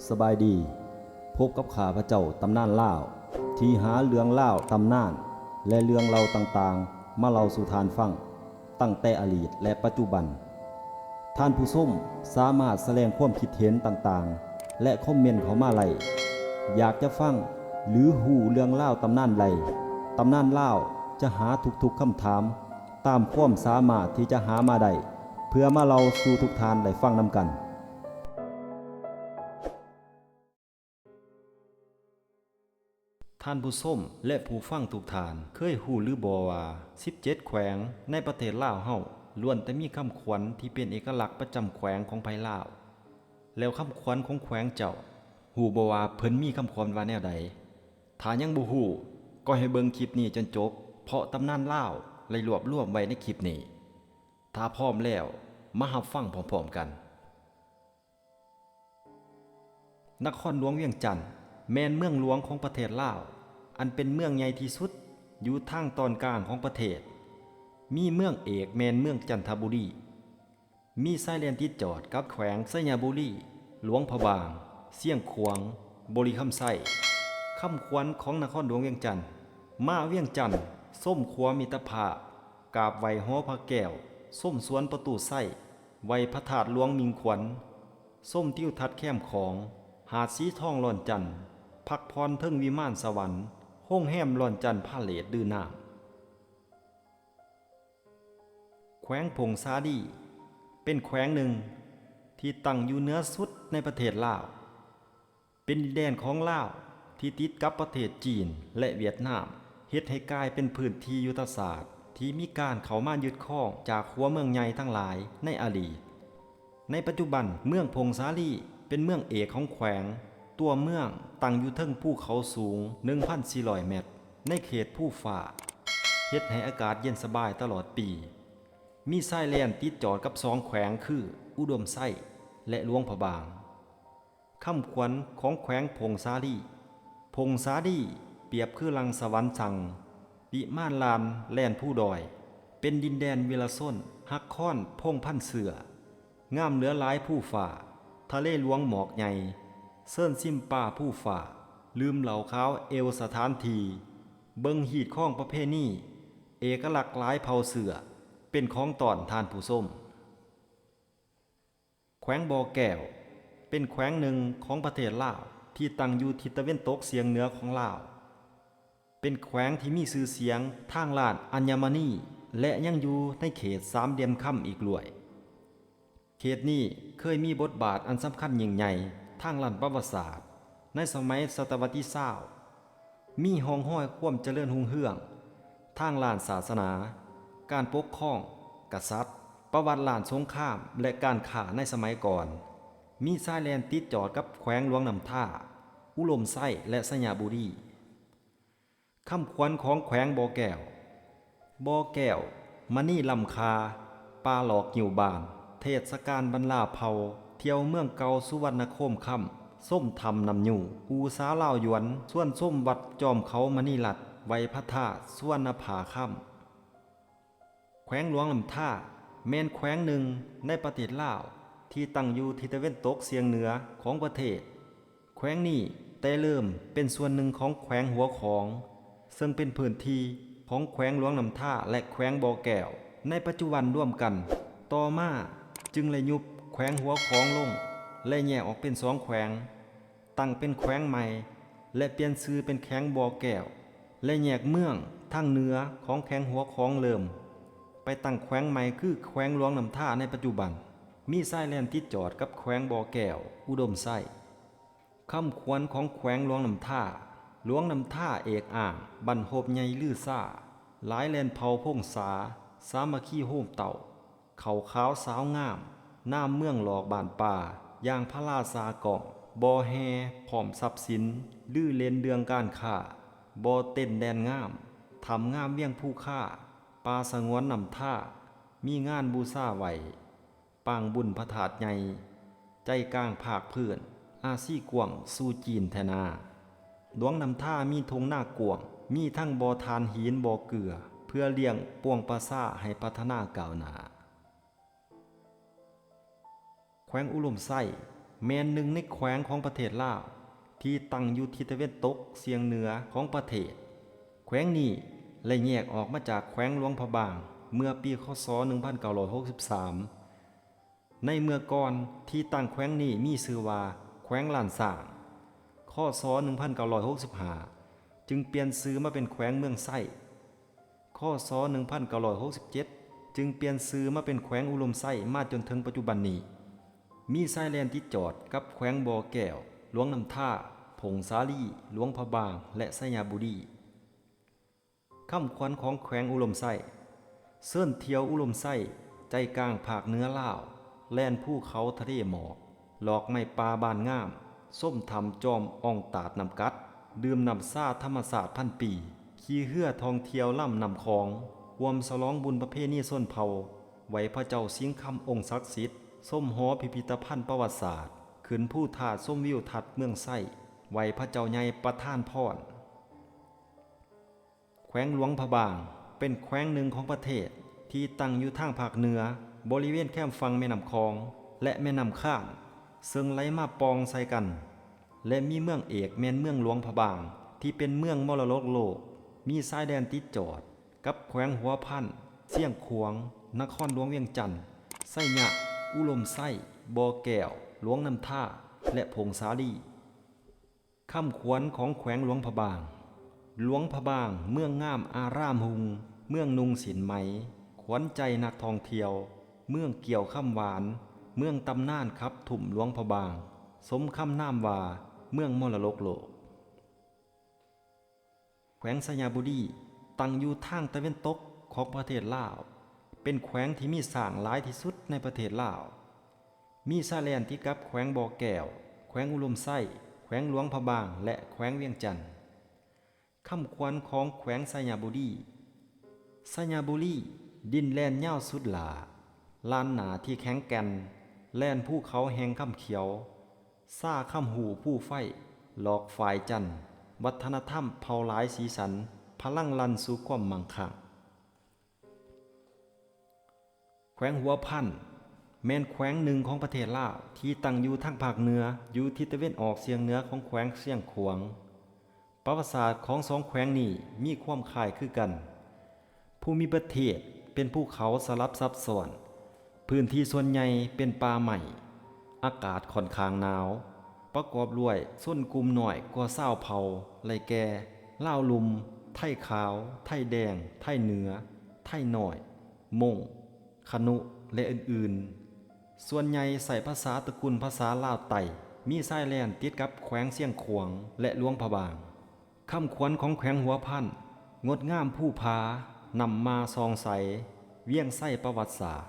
ສະບາຍດີ, ພົບກັບຂ້າພະເຈົ້າຕຳນານລາວ ທີ່ຫາເລື່ອງລາວ, ຕຳນານ ແລະ ເລື່ອງເລົ່າຕ່າງໆ ມາເລົ່າສູ່ທ່ານຟັງ ຕັ້ງແຕ່ອະດີດ ແລະ ປັດຈຸບັນ. ທ່ານຜູ້ຊົມສາມາດສະແດງຄວາມຄິດເຫັນຕ່າງໆ ແລະ ຄອມເມັນເຂົ້າມາໄດ້. ຢາກຈະຟັງ ຫຼື ຮູ້ເລື່ອງລາວຕຳນານໃດ, ຕຳນານລາວຈະຫາທຸກໆຄຳຖາມ ຕາມຄວາມສາມາດທີ່ຈະຫາມາໄດ້ ເພື່ອມາເລົ່າສູ່ທຸກທ່ານໄດ້ຟັງນຳກັນ. ທ່ານຜູ້ຊົມ ແລະ ຜູ້ຟັງທຸກທ່ານ ເຄີຍຮູ້ຫຼືບໍ່ວ່າ ສິບເຈັດແຂວງໃນປະເທດລາວເຮົາ ລ້ວນແຕ່ມີຄຳຂວັນທີ່ເປັນເອກະລັກປະຈຳແຂວງຂອງໃຜລາວ. ແລ້ວຄຳຂວັນຂອງແຂວງເຈົ້າ ຮູ້ບໍ່ວ່າເພິ່ນມີຄຳຂວັນວ່າແນວໃດ? ຖ້າຍັງບໍ່ຮູ້ ກໍໃຫ້ເບິ່ງຄລິບນີ້ຈົນຈົບ, ເພາະຕຳນານລາວໄດ້ລວບລວມໄວ້ໃນຄລິບນີ້. ຖ້າພ້ອມແລ້ວ ມາຮັບຟັງພ້ອມໆກັນ. ນະຄອນຫຼວງວຽງຈັນ ແມ່ນເມືອງຫຼວງຂອງປະເທດລາວ, ອັນເປັນເມືອງໃຫຍ່ທີ່ສຸດຢູ່ທາງຕອນກາງຂອງປະເທດ. ມີເມືອງເອກແມ່ນເມືອງຈັນທະບູລີ, ມີຊາຍແດນຕິດຈອດກັບແຂວງໄຊຍະບູລີ, ຫຼວງພະບາງ, ຊຽງຂວາງ, ບໍລິຄຳໄຊ. ຄຳຂວັນຂອງນະຄອນຫຼວງວຽງຈັນ: ມາວຽງຈັນ, ຊົມຂົວມິດຕະພາບ, ກາບໄຫວ້ຫໍພະແກ້ວ, ຊົມສວນປະຕູໄຊ, ໄຫວ້ພະທາດຫຼວງມິ່ງຂວັນ, ຊົມທິວທັດແຄມຂອງ, ຫາດສີທອງລ້ອນຈັນ, ພັກຜ່ອນເທິງວິມານສະຫວັນ, ໂຮງແຮມລ້ອນຈັນພາເລດດືນ້ຳ. ແຂວງຜົ້ງສາລີ ເປັນແຂວງໜຶ່ງທີ່ຕັ້ງຢູ່ເໜືອສຸດໃນປະເທດລາວ. ເປັນດິນແດນຂອງລາວທີ່ຕິດກັບປະເທດຈີນ ແລະ ຫວຽດນາມ, ເຮັດໃຫ້ກາຍເປັນພື້ນທີ່ຍຸດທະສາດທີ່ມີການເຂົ້າມາຍຶດຄອງຈາກຫົວເມືອງໃຫຍ່ທັງຫຼາຍໃນອະດີດ. ໃນປັດຈຸບັນ, ເມືອງຜົ້ງສາລີເປັນເມືອງເອກຂອງແຂວງ. ຕົວເມືອງຕັ້ງຢູ່ເທິງພູເຂົາສູງ ໜຶ່ງພັນສີ່ຮ້ອຍແມັດ ໃນເຂດພູຟ້າ, ເຮັດໃຫ້ອາກາດເຢັນສະບາຍຕະຫຼອດປີ. ມີຊາຍແດນຕິດຈອດກັບສອງແຂວງຄື ອຸດົມໄຊ ແລະ ຫຼວງພະບາງ. ຄຳຂວັນຂອງແຂວງຜົ້ງສາລີ: ຜົ້ງສາລີປຽບຄືລັງສະຫວັນສັງ, ວິມານລານແລ່ນພູດອຍ, ເປັນດິນແດນວິລະຊົນຮັກຄອນພົງພັນເຊື້ອ, ງາມເຫຼືອຫຼາຍພູຟ້າ, ທະເລຫຼວງໝອກໃຫຍ່, ເຊີນຊິມປ່າພູຟ້າ, ດື່ມເຫຼົ້າຂາວເອວສະຖານທີ່, ເບິ່ງຮີດຄອງປະເພນີ, ເອກະລັກຫຼາຍເຜົ່າເຊື້ອ, ເປັນຂອງຕ້ອນທ່ານຜູ້ຊົມ. ແຂວງບໍ່ແກ້ວ ເປັນແຂວງໜຶ່ງຂອງປະເທດລາວ ທີ່ຕັ້ງຢູ່ທິດຕາເວັນຕົກສຽງເໜືອຂອງລາວ. ເປັນແຂວງທີ່ມີຊື່ສຽງທາງດ້ານອັນຍະມະນີ ແລະ ຍັງຢູ່ໃນເຂດສາມຫຼ່ຽມຄຳອີກດ້ວຍ. ເຂດນີ້ເຄີຍມີບົດບາດອັນສຳຄັນຍິ່ງໃຫຍ່ທາງດ້ານປະຫວັດສາດໃນສະໄໝສະຕະວັດທີຊາວ. ມີຮ່ອງຮອຍຄວາມຈະເລີນຮຸ່ງເຮືອງທາງດ້ານສາສະໜາ, ການປົກຄອງ, ກະສັດ, ປະຫວັດດ້ານສົງຄາມ ແລະ ການຄ້າໃນສະໄໝກ່ອນ. ມີຊາຍແດນຕິດຈອດກັບແຂວງຫຼວງນ້ຳທາ, ອຸດົມໄຊ ແລະ ໄຊຍະບູລີ. ຄຳຂວັນຂອງແຂວງບໍ່ແກ້ວ: ບໍ່ແກ້ວ ມະນີລ້ຳຄ່າ, ປ່າຫຼອກຫິ້ວບ້ານ, ເທດສະການບັນລາເຜົ່າ, ທ່ຽວເມືອງເກົ່າສຸວັນນະໂຄມຄຳ, ຊົມຖ້ຳນ້ຳຍູ, ອູສາລາວຢວນ, ຊວນຊົມວັດຈອມເຂົາມະນີລັດ, ໄຫວ້ພະທາດສຸວັນນະຜາຄຳ. ແຂວງຫຼວງນ້ຳທາ ແມ່ນແຂວງໜຶ່ງໃນປະເທດລາວ ທີ່ຕັ້ງຢູ່ທິດຕາເວັນຕົກສຽງເໜືອຂອງປະເທດ. ແຂວງນີ້ແຕ່ເລີ່ມເປັນສ່ວນໜຶ່ງຂອງແຂວງຫົວຂອງ, ເຊິ່ງເປັນພື້ນທີ່ຂອງແຂວງຫຼວງນ້ຳທາ ແລະ ແຂວງບໍ່ແກ້ວ ໃນປັດຈຸບັນລວມກັນ. ຕໍ່ມາຈຶ່ງໄດ້ຍຸບແຂວງຫົວຂອງລົງ ແລະ ແຍກອອກເປັນສອງແຂວງ, ຕັ້ງເປັນແຂວງໃໝ່ ແລະ ປ່ຽນຊື່ເປັນແຂວງບໍ່ແກ້ວ ແລະ ແຍກເມືອງທາງເໜືອຂອງແຂວງຫົວຂອງເລີ່ມໄປຕັ້ງແຂວງໃໝ່ ຄືແຂວງຫຼວງນ້ຳທາໃນປັດຈຸບັນ. ມີຊາຍແດນຕິດຈອດກັບແຂວງບໍ່ແກ້ວ, ອຸດົມໄຊ. ຄຳຂວັນຂອງແຂວງຫຼວງນ້ຳທາ: ຫຼວງນ້ຳທາເອກອ້າງບັ້ນຮົບໃຫຍ່ລືຊາ, ຫຼາຍແດນເຜົ່າພົງສາ, ສາມັກຄີໂຮມເຕົ້າ, ເຂົ້າຂາວສາວງາມ, ນາມເມືອງຫຼອກບ້ານປ່າ, ຢາງພາລາສາກ້ອງ, ບໍ່ແຮ່ພ້ອມຊັບສິນ, ລືເຫຼັ້ນເລື່ອງການຄ້າ, ບໍ່ເຕັ້ນແດນງາມ, ຖ້ຳງາມວຽງພູຄາ, ປ່າສະຫງວນນ້ຳທາ, ມີງານບູຊາໄຫວ້, ປາງບຸນພະທາດໃຫຍ່, ໃຈກາງພາກພື້ນອາຊີກວ້າງສູ່ຈີນແທ້ນາ. ຫຼວງນ້ຳທາມີທົ່ງນາກວ້າງ, ມີທັງບໍ່ຖ່ານຫີນ, ບໍ່ເກືອ, ເພື່ອລ້ຽງປວງປະຊາໃຫ້ພັດທະນາກ້າວໜ້າ. ແຂວງອຸດົມໄຊ ແມ່ນໜຶ່ງໃນແຂວງຂອງປະເທດລາວ ທີ່ຕັ້ງຢູ່ທິດຕາເວັນຕົກສຽງເໜືອຂອງປະເທດ. ແຂວງນີ້ໄດ້ແຍກອອກມາຈາກແຂວງຫຼວງພະບາງເມື່ອປີ ຄ.ສ. ໜຶ່ງພັນເກົ້າຮ້ອຍຫົກສິບສາມ. ໃນເມື່ອກ່ອນທີ່ຕັ້ງແຂວງນີ້ມີຊື່ວ່າແຂວງລ້ານຊ້າງ. ຄ.ສ. ໜຶ່ງພັນເກົ້າຮ້ອຍຫົກສິບຫ້າ ຈຶ່ງປ່ຽນຊື່ມາເປັນແຂວງເມືອງໄຊ. ຄ.ສ. ໜຶ່ງພັນເກົ້າຮ້ອຍຫົກສິບເຈັດ ຈຶ່ງປ່ຽນຊື່ມາເປັນແຂວງອຸດົມໄຊ ມາຈົນເຖິງປັດຈຸບັນນີ້. ມີຊາຍແດນຕິດຈອດກັບແຂວງບໍ່ແກ້ວ, ຫຼວງນ້ຳທາ, ຜົ້ງສາລີ, ຫຼວງພະບາງ ແລະ ໄຊຍະບູລີ. ຄຳຂວັນຂອງແຂວງອຸດົມໄຊ. ເຊີນທ່ຽວອຸດົມໄຊ, ໃຈກາງພາກເໜືອລາວ, ແລ່ນພູເຂົາທະເລໝອກ, ລອກໄມ້ປ່າບ້ານງາມ, ຊົມຖ້ຳຈອມອອງຕາດນ້ຳກັດ, ດື່ມນ້ຳຊາທຳມະຊາດພັນປີ, ຂີ່ເຮືອທ່ອງທ່ຽວລຳນ້ຳຂອງ, ຮ່ວມສະຫຼອງບຸນປະເພນີຊົນເຜົ່າ, ໄຫວ້ພະເຈົ້າສິງຄຳອົງສັກສິດ, ຊົມຫໍພິພິທະພັນປະຫວັດສາດ, ຂຶ້ນພູທາດຊົມວິວທັດເມືອງໄຊ, ໄຫວ້ພະເຈົ້າໃຫຍ່ປະທານພອນ. ແຂວງຫຼວງພະບາງ ເປັນແຂວງໜຶ່ງຂອງປະເທດ ທີ່ຕັ້ງຢູ່ທາງພາກເໜືອ ບໍລິເວນແຄມຝັ່ງແມ່ນ້ຳຂອງ ແລະ ແມ່ນ້ຳຄານ ເຊິ່ງໄຫຼມາປ່ອງໃສ່ກັນ ແລະ ມີເມືອງເອກແມ່ນເມືອງຫຼວງພະບາງ ທີ່ເປັນເມືອງມໍລະດົກໂລກ, ມີຊາຍແດນຕິດຈອດກັບແຂວງຫົວພັນ, ຊຽງຂວາງ, ນະຄອນຫຼວງວຽງຈັນ, ໄຊຍະ, ອຸດົມໄຊ, ບໍ່ແກ້ວ, ຫຼວງນ້ຳທາ ແລະ ຜົ້ງສາລີ. ຄຳຂວັນຂອງແຂວງຫຼວງພະບາງ. ຫຼວງພະບາງ ເມືອງງາມອາຣາມຮຸ່ງ, ເມືອງນຸ່ງສິ້ນໄໝ, ຂວັນໃຈນັກທ່ອງທ່ຽວ, ເມືອງກ້ຽວຄຳຫວານ, ເມືອງຕຳນານຂັບທຸ້ມຫຼວງພະບາງ, ສົມຄຳນາມວ່າເມືອງມໍລະດົກໂລກ. ແຂວງໄຊຍະບູລີ ຕັ້ງຢູ່ທາງຕາເວັນຕົກຂອງປະເທດລາວ, ເປັນແຂວງທີ່ມີຊ້າງຫຼາຍທີ່ສຸດໃນປະເທດລາວ. ມີຊາຍແດນຕິດກັບແຂວງບໍ່ແກ້ວ, ແຂວງອຸດົມໄຊ, ແຂວງຫຼວງພະບາງ ແລະ ແຂວງວຽງຈັນ. ຄຳຂວັນຂອງແຂວງໄຊຍະບູລີ. ໄຊຍະບູລີ ດິນແລ່ນຍາວສຸດຫຼ້າ, ລ້ານໜ້າທີ່ແຂງແກ່ນ, ແລ່ນພູເຂົາແຫ່ງຄຳຂຽວ, ຊາຄຳຮູ້ພູໄຟ, ຫຼອກຝ້າຍຈັນ, ວັດທະນະທຳເຜົ່າຫຼາຍສີສັນ, ພະລັງລັນສູ່ຄວາມມັ່ງຄັ່ງ. ແຂວງຫົວພັນ ແມ່ນແຂວງໜຶ່ງຂອງປະເທດລາວ ທີ່ຕັ້ງຢູ່ທາງພາກເໜືອ ຢູ່ທິດຕາເວັນອອກສຽງເໜືອຂອງແຂວງຊຽງຂວາງ. ປະຫວັດສາດຂອງສອງແຂວງນີ້ມີຄວາມຄ້າຍຄືກັນ. ພູມິປະເທດເປັນພູເຂົາສະຫຼັບຊັບຊ້ອນ, ພື້ນທີ່ສ່ວນໃຫຍ່ເປັນປ່າໄມ້, ອາກາດຂ້ອນຂ້າງໜາວ, ປະກອບດ້ວຍຊົນກຸ່ມນ້ອຍກວ່າຊາວເຜົ່າ ໄດ້ແກ່ ລາວລຸ່ມ, ໄທຂາວ, ໄທແດງ, ໄທເໜືອ, ໄທນ້ອຍ, ມົ້ງ, ຂະນຸ ແລະ ອື່ນໆ. ສ່ວນໃຫຍ່ໃຊ້ພາສາຕະກຸນພາສາລາວໃຕ້, ມີຊາຍແດນຕິດກັບແຂວງຊຽງຂວາງ ແລະ ຫຼວງພະບາງ. ຄຳຂວັນຂອງແຂວງຫົວພັນ. ງົດງາມພູຜາ, ນ້ຳໝ່າສ່ອງໃສ, ວຽງໄຊປະຫວັດສາດ,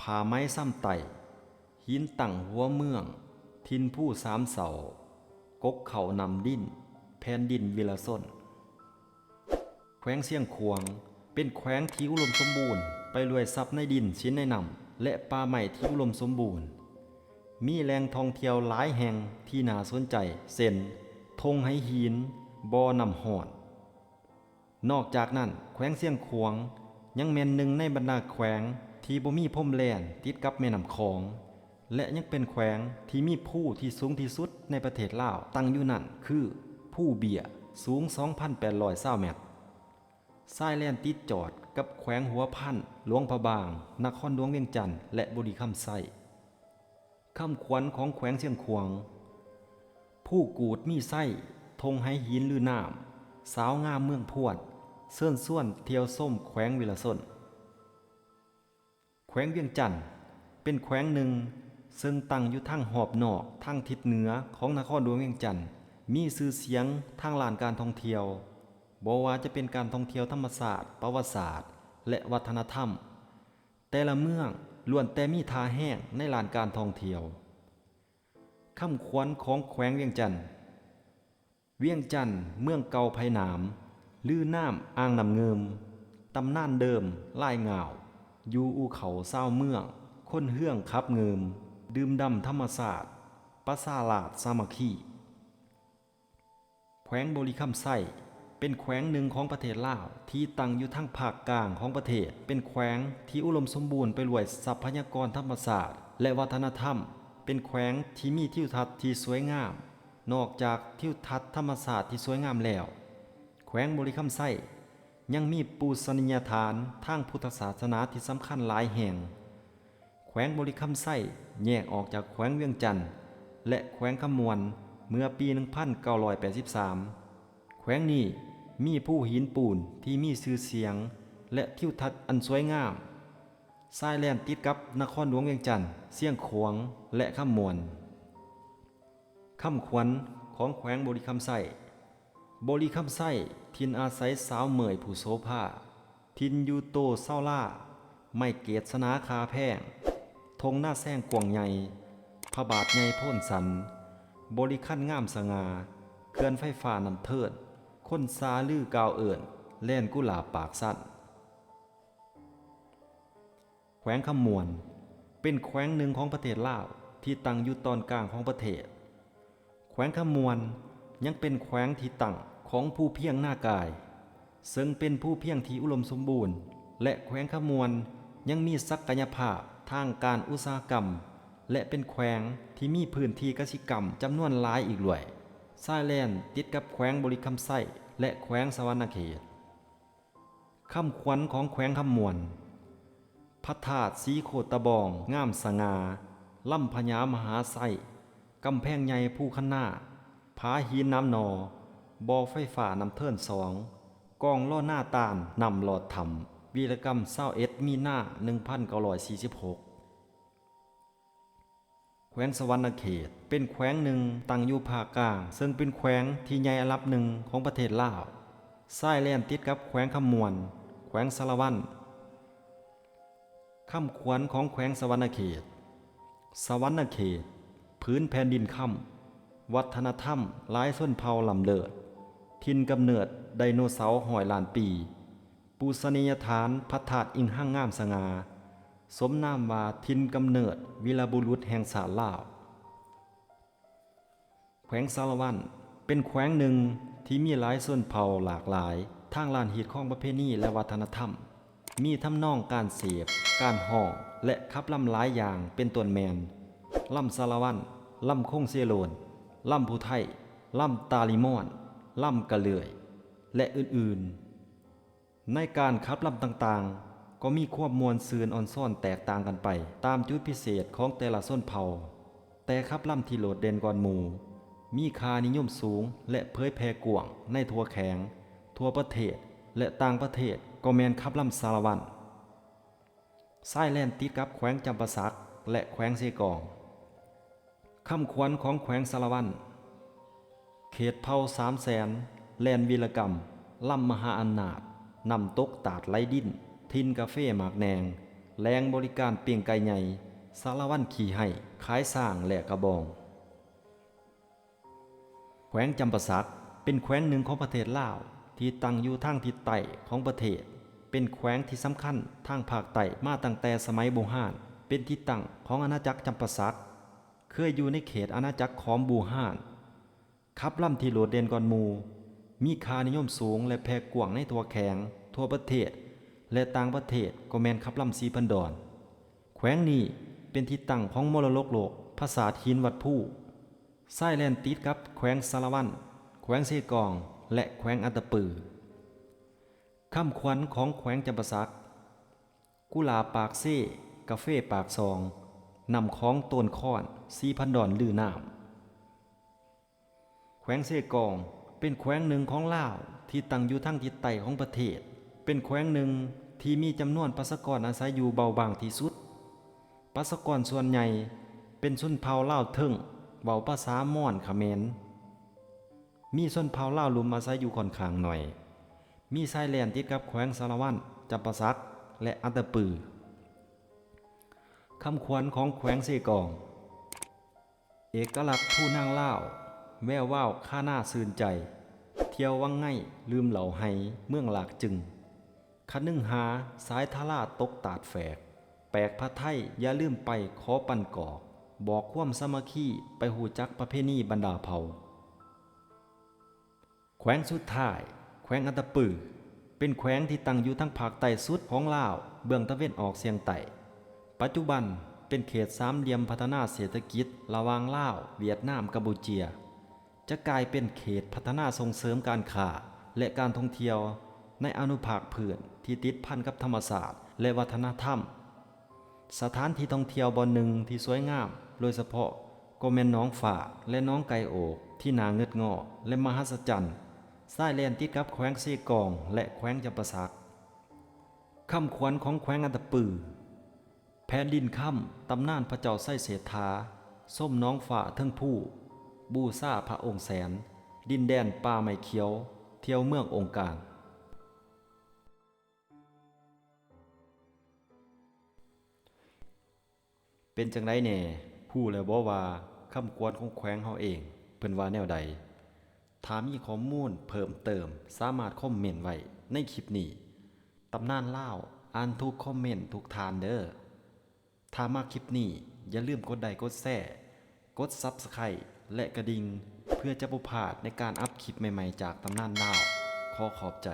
ຜ້າໄໝຊຳໃຕ້, ຫີນຕັ້ງຫົວເມືອງ, ຖິ່ນພູສາມເສົາ, ກົກເຂົ້ານ້ຳດິນ, ແຜ່ນດິນວິລະຊົນ. ແຂວງຊຽງຂວາງ ເປັນແຂວງທີ່ອຸດົມສົມບູນ ໄປດ້ວຍຊັບໃນດິນ, ສິນໃນນ້ຳ ແລະ ປ່າໄມ້ທີ່ອຸດົມສົມບູນ. ມີແຫຼ່ງທ່ອງທ່ຽວຫຼາຍແຫ່ງທີ່ໜ້າສົນໃຈ ເຊັ່ນ ທົ່ງໄຫຫີນ, ບໍ່ນ້ຳຮ້ອນ. ນອກຈາກນັ້ນ, ແຂວງຊຽງຂວາງຍັງແມ່ນໜຶ່ງໃນບັນດາແຂວງທີ່ບໍ່ມີພົມແດນຕິດກັບແມ່ນ້ຳຂອງ ແລະ ຍັງເປັນແຂວງທີ່ມີພູທີ່ສູງທີ່ສຸດໃນປະເທດລາວຕັ້ງຢູ່ນັ້ນ ຄື ພູເບ້ຍ ສູງ ສອງພັນແປດຮ້ອຍຊາວແມັດ. ຊາຍແດນຕິດຈອດກັບແຂວງຫົວພັນ, ຫຼວງພະບາງ, ນະຄອນຫຼວງວຽງຈັນ ແລະ ບໍລິຄຳໄຊ. ຄຳຂວັນຂອງແຂວງຊຽງຂວາງ. ພູກູດມີໄຊ, ທົ່ງໄຫຫີນລືນ້ຳ, ສາວງາມເມືອງພວນ, ເຊີນຊວນທ່ຽວຊົມແຂວງວິລະຊົນ. ແຂວງວຽງຈັນ ເປັນແຂວງໜຶ່ງເຊິ່ງຕັ້ງຢູ່ທາງຮອບນອກທາງທິດເໜືອຂອງນະຄອນຫຼວງວຽງຈັນ, ມີຊື່ສຽງທາງດ້ານການທ່ອງທ່ຽວ, ບໍ່ວ່າຈະເປັນການທ່ອງທ່ຽວທຳມະຊາດ, ປະຫວັດສາດ ແລະ ວັດທະນະທຳ. ແຕ່ລະເມືອງລ້ວນແຕ່ມີທ່າແຮງໃນດ້ານການທ່ອງທ່ຽວ. ຄຳຂວັນຂອງແຂວງວຽງຈັນ. ວຽງຈັນ ເມືອງເກົ່າໄພໜາມ, ລືນ້ຳອ່າງນ້ຳງື່ມ, ຕຳນານເດີມລາຍງ່າວ, ຢູ່ອູ່ເຂົ້າຊາວເມືອງ, ຄົນເຮືອງຂັບງື່ມ, ດື່ມດ່ຳທຳມະຊາດ, ປະຊາລາດສາມັກຄີ. ແຂວງບໍລິຄຳໄຊ ເປັນແຂວງໜຶ່ງຂອງປະເທດລາວ ທີ່ຕັ້ງຢູ່ທາງພາກກາງຂອງປະເທດ, ເປັນແຂວງທີ່ອຸດົມສົມບູນໄປດ້ວຍຊັບພະຍາກອນທຳມະຊາດ ແລະ ວັດທະນະທຳ. ເປັນແຂວງທີ່ມີທິວທັດທີ່ສວຍງາມ. ນອກຈາກທິວທັດທຳມະຊາດທີ່ສວຍງາມແລ້ວ, ແຂວງບໍລິຄຳໄຊຍັງມີປູຊະນີຍະຖານທາງພຸດທະສາສະໜາທີ່ສຳຄັນຫຼາຍແຫ່ງ. ແຂວງບໍລິຄຳໄຊແຍກອອກຈາກແຂວງວຽງຈັນ ແລະ ແຂວງຄຳມ່ວນເມື່ອປີໜຶ່ງພັນເກົ້າຮ້ອຍແປດສິບສາມ. ແຂວງນີ້ມີພູຫີນປູນທີ່ມີຊື່ສຽງ ແລະ ທິວທັດອັນສວຍງາມ. ຊາຍແດນຕິດກັບນະຄອນຫຼວງວຽງຈັນ, ຊຽງຂວາງ ແລະ ຄຳມ່ວນ. ຄຳຂວັນຂອງແຂວງບໍລິຄຳໄຊ. ບໍລິຄຳໄຊ, ຖິ່ນອາໄສສາວເໝີຍຜູ້ໂສພາ, ຖິ່ນຢູ່ໂຕເຊົາລາ, ໄມ້ເກດສະໜາຄ່າແພງ, ທົ່ງນາແຊງກວ້າງໃຫຍ່, ພະບາດໃຫຍ່ໂພນສັນ, ບໍລິຄັນງາມສະຫງ່າ, ເຂື່ອນໄຟຟ້ານ້ຳເທີນ, ຄົນຊາລືກ່າວເອີ້ນ, ແລນກຸຫຼາບປາກຊັນ. ແຂວງຄຳມ່ວນ ເປັນແຂວງໜຶ່ງຂອງປະເທດລາວທີ່ຕັ້ງຢູ່ຕອນກາງຂອງປະເທດ. ແຂວງຄຳມ່ວນຍັງເປັນແຂວງທີ່ຕັ້ງຂອງພູພຽງນາກາຍ ເຊິ່ງເປັນພູພຽງທີ່ອຸດົມສົມບູນ ແລະ ແຂວງຄຳມ່ວນຍັງມີສັກກະຍະພາບທາງການອຸດສາຫະກຳ ແລະ ເປັນແຂວງທີ່ມີພື້ນທີ່ກະສິກຳຈຳນວນຫຼາຍອີກດ້ວຍ. ຊາຍແດນຕິດກັບແຂວງບໍລິຄຳໄຊ ແລະ ແຂວງສະຫວັນນະເຂດ. ຄຳຂວັນຂອງແຂວງຄຳມ່ວນ. ພະທາດສີໂຄດຕະບອງງາມສະຫງ່າ, ລຳພະຍາມະຫາໄຊ, ກຳແພງໃຫຍ່ພູຄັນນາ, ຜາຫີນໜາມໜໍ່, ບໍ່ໄຟຟ້ານ້ຳເທີນສອງ, ກອງລໍນາຕານ, ນ້ຳຫຼອດຖ້ຳ, ວີລະກຳຊາວເອັດມີນາ ໜຶ່ງພັນເກົ້າຮ້ອຍສີ່ສິບຫົກ. ແຂວງສະຫວັນນະເຂດ ເປັນແຂວງໜຶ່ງຕັ້ງຢູ່ພາກກາງ ເຊິ່ງເປັນແຂວງທີ່ໃຫຍ່ອັນດັບໜຶ່ງຂອງປະເທດລາວ. ຊາຍແດນຕິດກັບແຂວງຄຳມ່ວນ, ແຂວງສາລະວັນ. ຄຳຂວັນຂອງແຂວງສະຫວັນນະເຂດ. ສະຫວັນນະເຂດ ຜືນແຜ່ນດິນຄຳ, ວັດທະນະທຳຫຼາຍຊົນເຜົ່າລ້ຳເລີດ, ຖິ່ນກຳເນີດໄດໂນເສົາຮ້ອຍລ້ານປີ, ປູຊະນີຍະຖານພະທາດອິງຮັງງາມສະຫງ່າ, ສົມນາມວ່າຖິ່ນກຳເນີດວີລະບຸລຸດແຫ່ງຊາດລາວ. ແຂວງສາລະວັນ ເປັນແຂວງໜຶ່ງທີ່ມີຫຼາຍຊົນເຜົ່າຫຼາກຫຼາຍທາງດ້ານຮີດຄອງປະເພນີ ແລະ ວັດທະນະທຳ, ມີທຳນອງການເສບ, ການຮ້ອງ ແລະ ຂັບລຳຫຼາຍຢ່າງ ເປັນຕົ້ນແມ່ນ ລຳສາລະວັນ, ລຳຄົງເຊໂລນ, ລຳຜູ້ໄທ, ລຳຕາລິມອນ, ລຳກະເລື່ອຍ ແລະ ອື່ນໆ. ໃນການຂັບລຳຕ່າງໆ ກໍມີຄວາມມ່ວນຊື່ນອອນຊອນແຕກຕ່າງກັນໄປຕາມຈຸດພິເສດຂອງແຕ່ລະຊົນເຜົ່າ, ແຕ່ຂັບລຳທີ່ໂດດເດັ່ນກ່ອນໝູ່, ມີຄ່ານິຍົມສູງ ແລະ ເຜີຍແຜ່ກວ້າງໃນທົ່ວແຂວງ, ທົ່ວປະເທດ ແລະ ຕ່າງປະເທດ ກໍແມ່ນຂັບລຳສາລະວັນ. ຊາຍແດນຕິດກັບແຂວງຈຳປາສັກ ແລະ ແຂວງເຊກອງ. ຄຳຂວັນຂອງແຂວງສາລະວັນ. ເຂດເຜົ່າສາມແສນ, ແລນວີລະກຳ, ລຳມະຫາອຳນາດ, ນ້ຳຕົກຕາດໄຫຼດິນ, ຖິ່ນກາເຟໝາກແໜ່ງ, ແຫຼ່ງບໍລິການປີ້ງໄກ່ໃຫຍ່, ສາລະວັນຂີ້ໄຮ່, ຂາຍຊ້າງແລກກະບອງ. ແຂວງຈຳປາສັກ ເປັນແຂວງໜຶ່ງຂອງປະເທດລາວ ທີ່ຕັ້ງຢູ່ທາງທິດໃຕ້ຂອງປະເທດ, ເປັນແຂວງທີ່ສຳຄັນທາງພາກໃຕ້ມາຕັ້ງແຕ່ສະໄໝບູຮານ, ເປັນທີ່ຕັ້ງຂອງອານາຈັກຈຳປາສັກ, ເຄີຍຢູ່ໃນເຂດອານາຈັກຂອງບູຮານ. ຂັບລຳທີ່ໂດດເດັ່ນກ່ອນໝູ່, ມີຄ່ານິຍົມສູງ ແລະ ແຜ່ກວ້າງໃນທົ່ວແຂວງ, ທົ່ວປະເທດ ແລະ ຕ່າງປະເທດ ກໍແມ່ນຂັບລຳສີພັນດອນ. ແຂວງນີ້ເປັນທີ່ຕັ້ງຂອງມໍລະດົກໂລກ ປາສາດຫີນວັດພູ. ຊາຍແດນຕິດກັບແຂວງສາລະວັນ, ແຂວງເຊກອງ ແລະ ແຂວງອັດຕະປື. ຄຳຂວັນຂອງແຂວງຈຳປາສັກ. ກຸຫຼາບປາກເຊ, ກາເຟປາກຊ່ອງ, ນ້ຳຂອງໂຕນຄອນ, ສີພັນດອນລືນ້ຳ. ແຂວງເຊກອງ ເປັນແຂວງໜຶ່ງຂອງລາວທີ່ຕັ້ງຢູ່ທາງທິດໃຕ້ຂອງປະເທດ, ເປັນແຂວງໜຶ່ງທີ່ມີຈຳນວນປະຊາກອນອາໄສຢູ່ເບົາບາງທີ່ສຸດ. ປະຊາກອນສ່ວນໃຫຍ່ເປັນຊົນເຜົ່າລາວເທິງ ເວົ້າພາສາມອນຂະເໝນ. ມີຊົນເຜົ່າລາວລຸ່ມອາໄສຢູ່ຂ້ອນຂ້າງໜ້ອຍ. ມີຊາຍແດນຕິດກັບແຂວງສາລະວັນ, ຈຳປາສັກ ແລະ ອັດຕະປື. ຄຳຂວັນຂອງແຂວງເຊກອງ. ເອກະລັກພູນາງລາວ, ແວວວາວຄານາຊື່ນໃຈ, ທ່ຽວວັງໄງລືມເຫຼົ້າໄຫ ເມືອງຫຼາກຈຶງ, ຄະນຶງຫາສາຍທາລາຕົກຕາດແຝກ, ແປກພະໄທຢ່າລືມໄປຂໍປັ້ນກອກ, ບອກຄວາມສາມັກຄີໄປຮູ້ຈັກປະເພນີບັນດາເຜົ່າ. ແຂວງສຸດທ້າຍ ແຂວງອັດຕະປື ເປັນແຂວງທີ່ຕັ້ງຢູ່ທາງພາກໃຕ້ສຸດຂອງລາວ ເບື້ອງຕາເວັນອອກສຽງໃຕ້. ປັດຈຸບັນ ປັນເຂດສາມຫຼ່ຽມພັດທະນາເສດຖະກິດລະຫວ່າງລາວ, ຫວຽດນາມ, ກຳປູເຈຍ, ຈະກາຍເປັນເຂດພັດທະນາສົ່ງເສີມການຄ້າ ແລະ ການທ່ອງທ່ຽວໃນອະນຸພາກພື້ນທີ່ຕິດພັນກັບທຳມະຊາດ ແລະ ວັດທະນະທຳ. ສະຖານທີ່ທ່ອງທ່ຽວບ່ອນໜຶ່ງທີ່ສວຍງາມໂດຍສະເພາະກໍແມ່ນໜອງຟ້າ ແລະ ໜອງໄກ່ໂອກທີ່ໜ້າຫງຶດງໍ້ ແລະ ມະຫັດສະຈັນ, ຊາຍແດນຕິດກັບແຂວງເຊກອງ ແລະ ແຂວງຈຳປາສັກ. ຄຳຂວັນຂອງແຂວງອັດຕະປື. ແຜ່ນດິນຄຳ, ຕຳນານພະເຈົ້າໄຊເສດຖາ, ຊົມໜອງຟ້າເທິງພູ, ບູຊາພະອົງແສນ, ດິນແດນປ່າໄມ້ຂຽວ, ທ່ຽວເມືອງອົງການ. ເປັນຈັ່ງໃດແດ່? ຮູ້ແລ້ວບໍ່ວ່າຄຳຂວັນຂອງແຂວງເຮົາເອງເພິ່ນວ່າແນວໃດ? ຖ້າມີຂໍ້ມູນເພີ່ມເຕີມ ສາມາດຄອມເມັນໄວ້ໃນຄລິບນີ້. ຕຳນານລາວ ອ່ານທຸກຄອມເມັນທຸກທ່ານເດີ້. ຖ້າມັກຄລິບນີ້ ຢ່າລືມກົດໄລ, ກົດແຊ, ກົດ Subscribe ແລະ ກະດິ່ງ ເພື່ອຈະບໍ່ພາດໃນການອັບຄລິບໃໝ່ໆຈາກຕຳນານລາວ. ຂໍຂອບໃຈ.